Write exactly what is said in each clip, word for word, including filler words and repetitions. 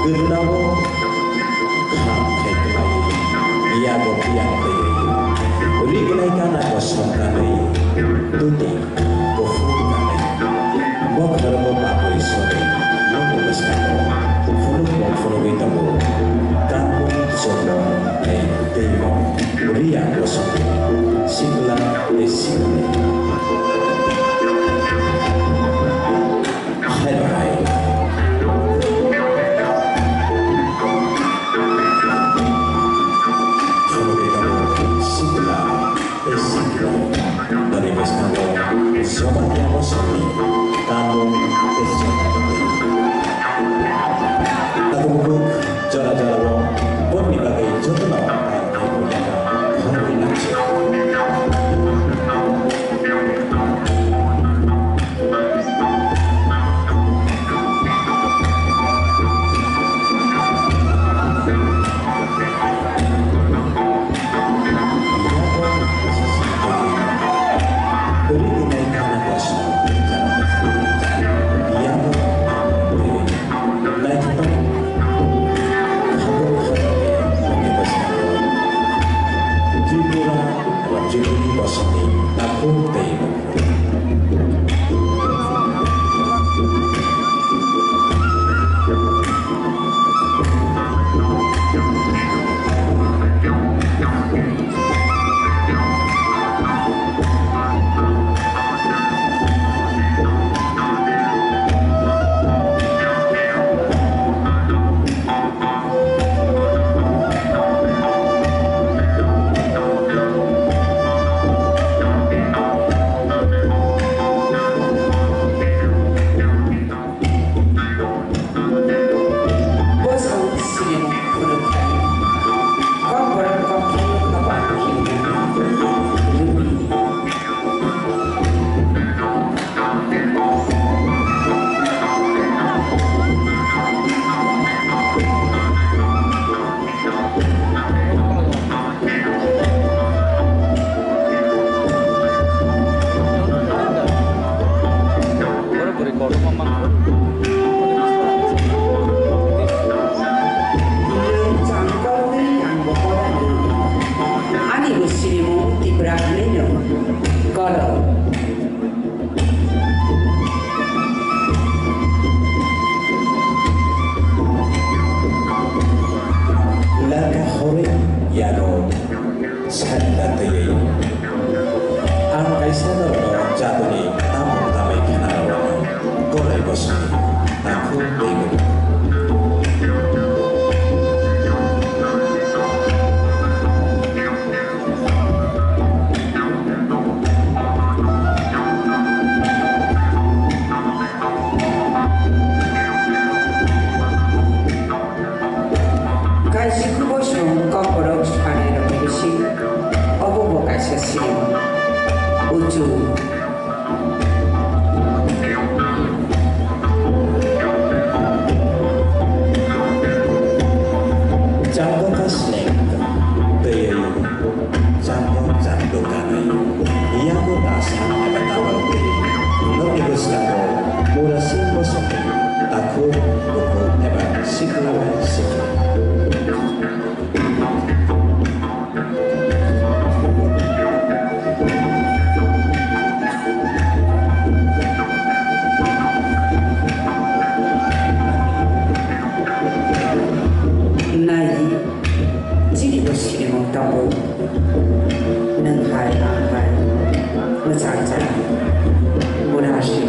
Gwnao kham khai kwlaiwi, yago biyang twiwi, rignai gana kosom kanwi, tuti kuphur kanwi, bokhorogo bagwi sori, nokni bwskango phunukmung phunugwi tongo, kanmung chukmung tei twimung, riya kosomni sikla tei sikli. Hai bai. Sikla tei sikla. Dari bwskango Jobania bosongni kanmung tei jora. Tabuk jora jorao boni bagwi jotono khoroknwi nangsi. Tripura, Tripuri bosongni takhuk tei Ani bo sinimung Tipra hinwi no. Kono. Laka hori yano sanna tei ang kaisa norokno jatoni tamung tamai khena rwano korai bosong takhuk tei. Kaisi kubo song kokorok sanai rokni bising obo bo kaisa siring. Uchu. Changkang ka sneng tei changkang changkang kanai. Yago ta san eba tabal tei nokni bwskango pura singbo songni takhuk bukhuk eba sikla bai sikla. Nai di, chini bo sinimung tongo. Nwng hai, ang hai, mwchang chang, mura si.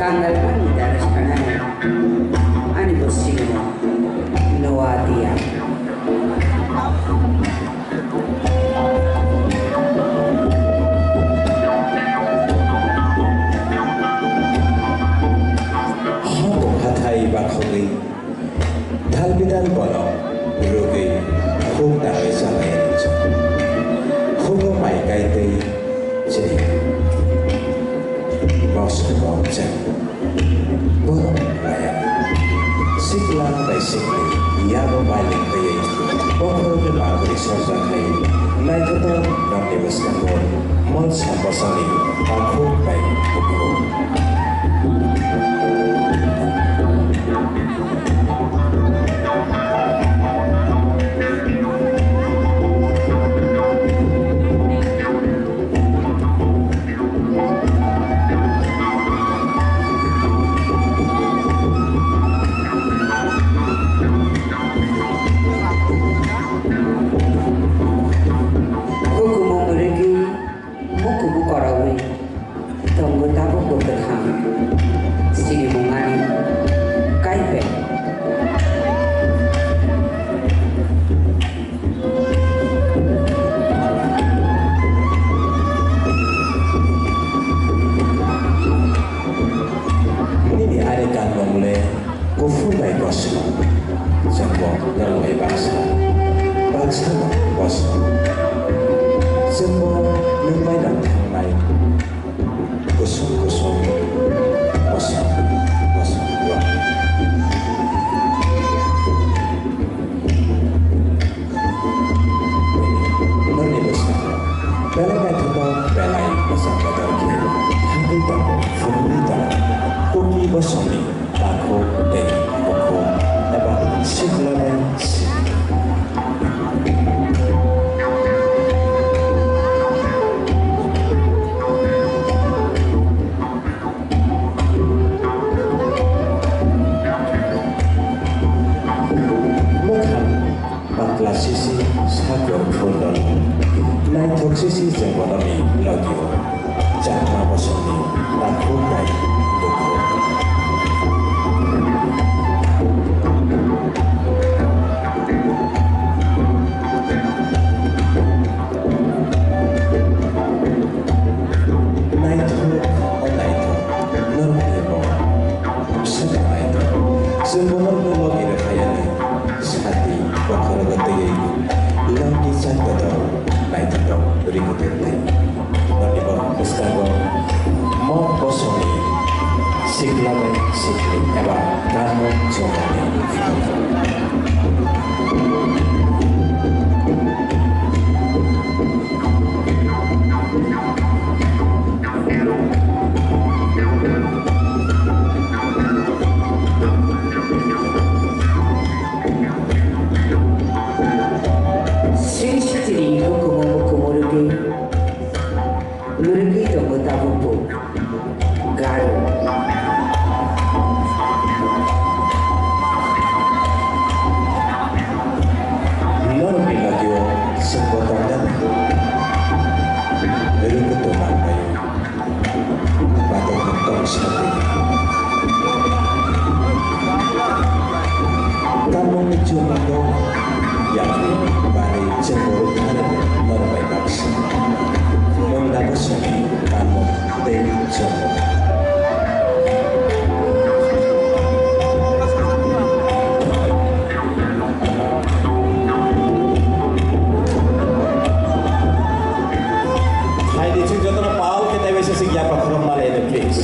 Kangal pani dara sanai, ani bosino Noadia. Habo hathai bakhogwi. Dalbidal bono rwgwi khuk dagwi chalaiyani chwng. Khugo mai kai tei chini boksongo chwng. Borok laya sikla bai sikli yabo bai lengtaiwi bokhorokni bagwi sorjakhai naithothok nokni bwskango molsa bosongni takhuk bai bukhuk. Hukumu mwrwgwi mukumu koraui tongo tabukbo kwthang sinimung ani kaipe. Nini ani kanmung le kuphur bai kosom. Chwngbo norok bai baksa, baksa kosom. Chwngbo nwng bai no thangnai kusum kusum, kosom kosom rok. Norokni bwskango belai naithothok, belai bwsang bodol khe thangwi tongo, phunugwi tongo. Kuki bosongni takhuk tei bukhuk eba sikla bai sikli. Mwkhang bakla sisi, sakrok phundol, naithok sisi chwng bonomi logio. Chakma bosongni takhuk bai bukhuk. Naithok, o naithok, norokni bo, bwswk naithok. Chwng bo norokno logi rwkha yani, sati, bokhorogo twiwi, longki chak kotor, naithotok, ri kotor tei. Norokni bo bwskango, mok bosongni sikla bai sikli eba kanmung chumani. Sri Sri Hukumu Hukumu Rwgwi. Mwrwgwi tongo tabukbo Garo. Norokni logio chwngbo tongna nango. Rwgwi tongna nango. Batok tong sakni. Tamoni chwngno yakni bari chwngbo rwkha norok bai baksa. Mungdabo songni tamo tei chwngbo. Hai di chwng jotono pal khe taibai se sing yapha khorok malai de, please.